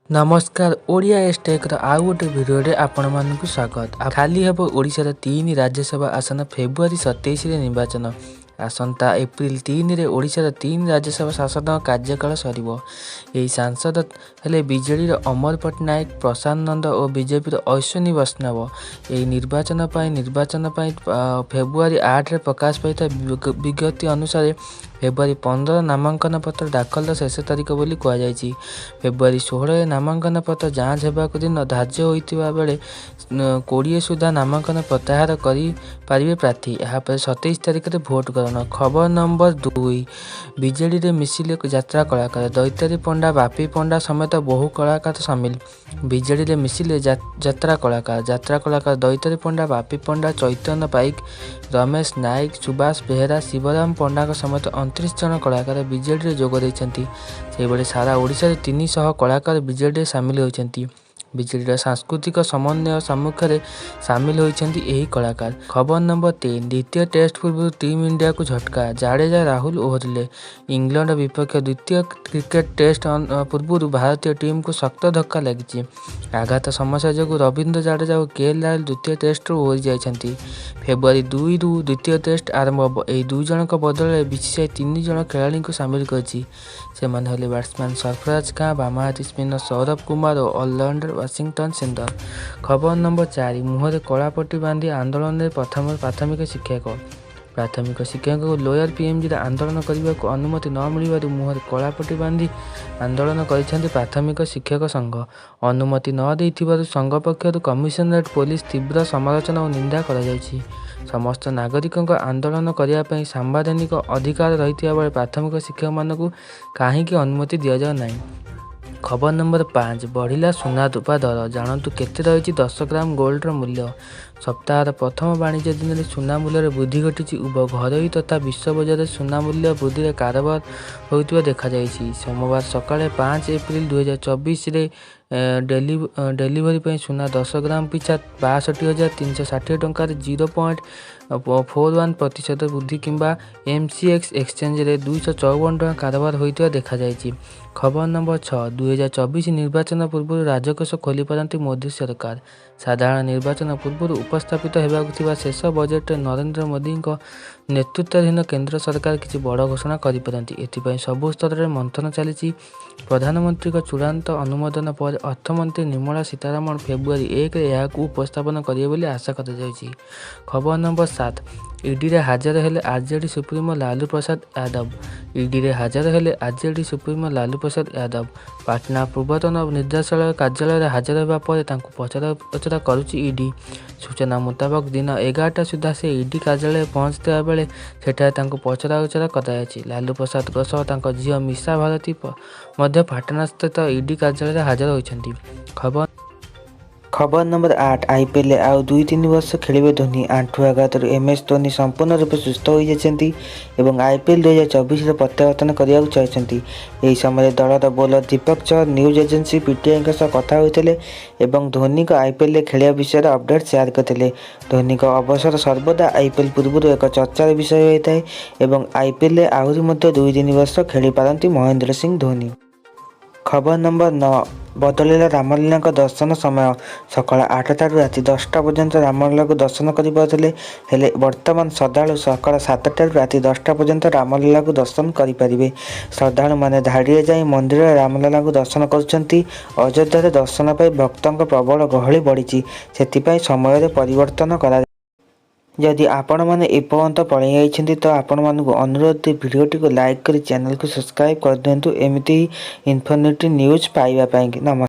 ନମସ୍କାର, ଓଡ଼ିଆ ଏସ୍ଟେକ୍ର ଆଉ ଗୋଟେ ଭିଡ଼ିଓରେ ଆପଣମାନଙ୍କୁ ସ୍ୱାଗତ। ଖାଲି ହେବ ଓଡ଼ିଶାର ତିନି ରାଜ୍ୟସଭା ଆସନ, ଫେବୃଆରୀ 27ରେ ନିର୍ବାଚନ। ଆସନ୍ତା ଏପ୍ରିଲ 3ରେ ଓଡ଼ିଶାର ତିନି ରାଜ୍ୟସଭା ସାଂସଦଙ୍କ କାର୍ଯ୍ୟକାଳ ସରିବ। ଏହି ସାଂସଦ ହେଲେ ବିଜେଡ଼ିର ଅମର ପଟ୍ଟନାୟକ, ପ୍ରଶାନ୍ତ ନନ୍ଦ ଓ ବିଜେପିର ଅଶ୍ୱିନୀ ବୈଷ୍ଣବ। ଏହି ନିର୍ବାଚନ ପାଇଁ ଫେବୃଆରୀ 8ରେ ପ୍ରକାଶ ପାଇଥିବା ବିଜ୍ଞପ୍ତି ଅନୁସାରେ ଫେବୃଆରୀ 15 ନାମାଙ୍କନ ପତ୍ର ଦାଖଲର ଶେଷ ତାରିଖ ବୋଲି କୁହାଯାଇଛି। ଫେବୃଆରୀ 16ରେ ନାମାଙ୍କନ ପତ୍ର ଯାଞ୍ଚ ହେବାକୁ ଦିନ ଧାର୍ଯ୍ୟ ହୋଇଥିବା ବେଳେ 20 ସୁଦ୍ଧା ନାମାଙ୍କନ ପ୍ରତ୍ୟାହାର କରିପାରିବେ ପ୍ରାର୍ଥୀ। ଏହାପରେ 27 ତାରିଖରେ ଭୋଟ ଗ୍ରହଣ। ଖବର ନମ୍ବର 2, ବିଜେଡ଼ିରେ ମିଶିଲେ ଯାତ୍ରା କଳାକାର। ଦୈତାରୀ ପଣ୍ଡା, ବାପି ପଣ୍ଡା ସମେତ ବହୁ କଳାକାର ସାମିଲ। ବିଜେଡ଼ିରେ ମିଶିଲେ ଯାତ୍ରା କଳାକାର। ଯାତ୍ରା କଳାକାର ଦୈତାରୀ ପଣ୍ଡା, ବାପି ପଣ୍ଡା, ଚୈତନ୍ୟ ପାଇକ, ରମେଶ ନାୟକ, ସୁବାସ ବେହେରା, ଶିବରାମ ପଣ୍ଡାଙ୍କ ସମେତ 29 ଜଣ କଳାକାର ବିଜେଡ଼ିରେ ଯୋଗ ଦେଇଛନ୍ତି। ସେହିଭଳି ସାରା ଓଡ଼ିଶାରେ 300 କଳାକାର ବିଜେଡ଼ିରେ ସାମିଲ ହୋଇଛନ୍ତି। ବିଜେଡ଼ିର ସାଂସ୍କୃତିକ ସମନ୍ୱୟ ସାମ୍ମୁଖ୍ୟରେ ସାମିଲ ହୋଇଛନ୍ତି ଏହି କଳାକାର। ଖବର ନମ୍ବର 3, ଦ୍ୱିତୀୟ ଟେଷ୍ଟ ପୂର୍ବରୁ ଟିମ୍ ଇଣ୍ଡିଆକୁ ଝଟକା, ଜାଡେଜା, ରାହୁଲ ଓହରିଲେ। ଇଂଲଣ୍ଡ ବିପକ୍ଷ ଦ୍ୱିତୀୟ କ୍ରିକେଟ ଟେଷ୍ଟ ପୂର୍ବରୁ ଭାରତୀୟ ଟିମକୁ ଶକ୍ତ ଧକ୍କା ଲାଗିଛି। ଆଘାତ ସମସ୍ୟା ଯୋଗୁଁ ରବୀନ୍ଦ୍ର ଜାଡେଜା ଓ କେଏଲ୍ ରାହୁଲ ଦ୍ୱିତୀୟ ଟେଷ୍ଟରୁ ଓହରି ଯାଇଛନ୍ତି। ଫେବୃଆରୀ 2ରୁ ଦ୍ୱିତୀୟ ଟେଷ୍ଟ ଆରମ୍ଭ ହେବ। ଏହି ଦୁଇ ଜଣଙ୍କ ବଦଳରେ ବିସିସିଆଇ ତିନି ଜଣ ଖେଳାଳିଙ୍କୁ ସାମିଲ କରିଛି। ସେମାନେ ହେଲେ ବ୍ୟାଟ୍ସମ୍ୟାନ୍ ସରଫରାଜ ଖାଁ, ବାମହାତି ସ୍ପିନର ସୌରଭ କୁମାର ଓ ଅଲରାଉଣ୍ଡର ୱାଶିଂଟନ ସୁନ୍ଦର। ଖବର ନମ୍ବର 4, ମୁହଁରେ କଳାପଟି ବାନ୍ଧି ଆନ୍ଦୋଳନରେ ପ୍ରାଥମିକ ଶିକ୍ଷକ। ପ୍ରାଥମିକ ଶିକ୍ଷକଙ୍କୁ ଲୋୟର ପିଏମ୍ଜିରେ ଆନ୍ଦୋଳନ କରିବାକୁ ଅନୁମତି ନ ମିଳିବାରୁ ମୁହଁରେ କଳାପଟି ବାନ୍ଧି ଆନ୍ଦୋଳନ କରିଛନ୍ତି ପ୍ରାଥମିକ ଶିକ୍ଷକ ସଂଘ। ଅନୁମତି ନ ଦେଇଥିବାରୁ ସଂଘ ପକ୍ଷରୁ କମିଶନରେଟ୍ ପୋଲିସ ତୀବ୍ର ସମାଲୋଚନା ଓ ନିନ୍ଦା କରାଯାଇଛି। ସମସ୍ତ ନାଗରିକଙ୍କ ଆନ୍ଦୋଳନ କରିବା ପାଇଁ ସାମ୍ବିଧାନିକ ଅଧିକାର ରହିଥିବା ବେଳେ ପ୍ରାଥମିକ ଶିକ୍ଷକମାନଙ୍କୁ କାହିଁକି ଅନୁମତି ଦିଆଯାଉ ନାହିଁ? ଖବର ନମ୍ବର 5, ବଢ଼ିଲା ସୁନା ରୂପା ଦର, ଜାଣନ୍ତୁ କେତେ ରହିଛି 10 ଗ୍ରାମ ଗୋଲ୍ଡର ମୂଲ୍ୟ। ସପ୍ତାହର ପ୍ରଥମ ବାଣିଜ୍ୟ ଦିନରେ ସୁନା ମୂଲ୍ୟରେ ବୃଦ୍ଧି ଘଟିଛି। ଉଭୟ ଘରୋଇ ତଥା ବିଶ୍ୱ ବଜାରରେ ସୁନା ମୂଲ୍ୟ ବୃଦ୍ଧିରେ କାରବାର ହେଉଥିବା ଦେଖାଯାଇଛି। ସୋମବାର ସକାଳେ 5 ଏପ୍ରିଲ 2024ରେ ଡେଲିଭରି ପାଇଁ ସୁନା 10 ଗ୍ରାମ ପିଛା 62,360 ଟଙ୍କାରେ 0.41% ବୃଦ୍ଧି କିମ୍ବା ଏମ୍ସିଏକ୍ସ ଏକ୍ସଚେଞ୍ଜରେ 254 ଟଙ୍କା କାରବାର ହୋଇଥିବା ଦେଖାଯାଇଛି। ଖବର ନମ୍ବର 6, 2024 ନିର୍ବାଚନ ପୂର୍ବରୁ ରାଜକୋଷ ଖୋଲିପାରନ୍ତି ମୋଦି ସରକାର। ସାଧାରଣ ନିର୍ବାଚନ ପୂର୍ବରୁ ଉପସ୍ଥାପିତ ହେବାକୁ ଥିବା ଶେଷ ବଜେଟରେ ନରେନ୍ଦ୍ର ମୋଦିଙ୍କ ନେତୃତ୍ୱାଧୀନ କେନ୍ଦ୍ର ସରକାର କିଛି ବଡ଼ ଘୋଷଣା କରିପାରନ୍ତି। ଏଥିପାଇଁ ସବୁ ସ୍ତରରେ ମନ୍ଥନ ଚାଲିଛି। ପ୍ରଧାନମନ୍ତ୍ରୀଙ୍କ ଚୂଡ଼ାନ୍ତ ଅନୁମୋଦନ ପରେ ଅର୍ଥମନ୍ତ୍ରୀ ନିର୍ମଳା ସୀତାରମଣ ଫେବୃଆରୀ 1ରେ ଏହାକୁ ଉପସ୍ଥାପନ କରିବେ ବୋଲି ଆଶା କରାଯାଉଛି। ଖବର ନମ୍ବର 7, ଇଡିରେ ହାଜର ହେଲେ ଆରଜେଡି ସୁପ୍ରିମୋ ଲାଲୁ ପ୍ରସାଦ ଯାଦବ। ଇଡିରେ ହାଜର ହେଲେ ଆରଜେଡି ସୁପ୍ରିମୋ ଲାଲୁ ପ୍ରସାଦ ଯାଦବ। ପାଟନା ପ୍ରବର୍ତ୍ତନ ନିର୍ଦ୍ଦେଶାଳୟ କାର୍ଯ୍ୟାଳୟରେ ହାଜର ହେବା ପରେ ତାଙ୍କୁ ପଚରାଉଚରା କରୁଛି ଇଡି। ସୂଚନା ମୁତାବକ, ଦିନ 11ଟା ସୁଦ୍ଧା ସେ ଇଡି କାର୍ଯ୍ୟାଳୟରେ ପହଞ୍ଚିଥିବା ବେଳେ ସେଠାରେ ତାଙ୍କୁ ପଚରାଉଚରା କରାଯାଇଛି। ଲାଲୁ ପ୍ରସାଦଙ୍କ ସହ ତାଙ୍କ ଝିଅ ମିସା ଭାରତୀ ମଧ୍ୟ ପାଟନାସ୍ଥିତ ଇଡି କାର୍ଯ୍ୟାଳୟରେ ହାଜର ହୋଇଛନ୍ତି। ଖବର ଖବର ନମ୍ବର 8, ଆଇପିଏଲରେ ଆଉ 2-3 ବର୍ଷ ଖେଳିବେ ଧୋନି। ଆଣ୍ଠୁ ଆଘାତରୁ ଏମ୍ଏସ୍ ଧୋନି ସମ୍ପୂର୍ଣ୍ଣ ରୂପେ ସୁସ୍ଥ ହୋଇଯାଇଛନ୍ତି ଏବଂ ଆଇପିଏଲ୍ 2024ରେ ପ୍ରତ୍ୟାବର୍ତ୍ତନ କରିବାକୁ ଯାଉଛନ୍ତି। ଏହି ସମୟରେ ଦଳର bowler Deepak Chahar news agency ପିଟିଆଇଙ୍କ ସହ କଥା ହୋଇଥିଲେ ଏବଂ ଧୋନିଙ୍କ ଆଇପିଏଲରେ ଖେଳିବା ବିଷୟରେ ଅପଡେଟ୍ ସେୟାର କରିଥିଲେ। ଧୋନିଙ୍କ ଅବସର ସର୍ବଦା ଆଇପିଏଲ୍ ପୂର୍ବରୁ ଏକ ଚର୍ଚ୍ଚାର ବିଷୟ ହୋଇଥାଏ ଏବଂ ଆଇପିଏଲରେ ଆହୁରି ମଧ୍ୟ 2-3 ବର୍ଷ ଖେଳିପାରନ୍ତି ମହେନ୍ଦ୍ର ସିଂ ଧୋନି। ଖବର ନମ୍ବର 9, ବଦଳିଲା ରାମଲୀଳାଙ୍କ ଦର୍ଶନ ସମୟ। ସକାଳ 8ଟାରୁ ରାତି 10ଟା ପର୍ଯ୍ୟନ୍ତ ରାମଲୀଳାକୁ ଦର୍ଶନ କରିପାରୁଥିଲେ। ହେଲେ ବର୍ତ୍ତମାନ ଶ୍ରଦ୍ଧାଳୁ ସକାଳ 7ଟାରୁ ରାତି 10ଟା ପର୍ଯ୍ୟନ୍ତ ରାମଲୀଳାକୁ ଦର୍ଶନ କରିପାରିବେ। ଶ୍ରଦ୍ଧାଳୁମାନେ ଧାଡ଼ିରେ ଯାଇ ମନ୍ଦିରରେ ରାମଲଲାଙ୍କୁ ଦର୍ଶନ କରୁଛନ୍ତି। ଅଯୋଧ୍ୟାରେ ଦର୍ଶନ ପାଇଁ ଭକ୍ତଙ୍କ ପ୍ରବଳ ଗହଳି ବଢ଼ିଛି। ସେଥିପାଇଁ ସମୟରେ ପରିବର୍ତ୍ତନ କରା ଯଦି ଆପଣମାନେ ଏପର୍ଯ୍ୟନ୍ତ ପଳେଇ ଯାଇଛନ୍ତି, ତ ଆପଣମାନଙ୍କୁ ଅନୁରୋଧ ଯେ ଭିଡ଼ିଓଟିକୁ ଲାଇକ୍ କରି ଚ୍ୟାନେଲକୁ ସବସ୍କ୍ରାଇବ୍ କରିଦିଅନ୍ତୁ, ଏମିତି ଇନଫର୍ମେଟିଭ୍ ନ୍ୟୁଜ୍ ପାଇବା ପାଇଁକି। ନମସ୍କାର।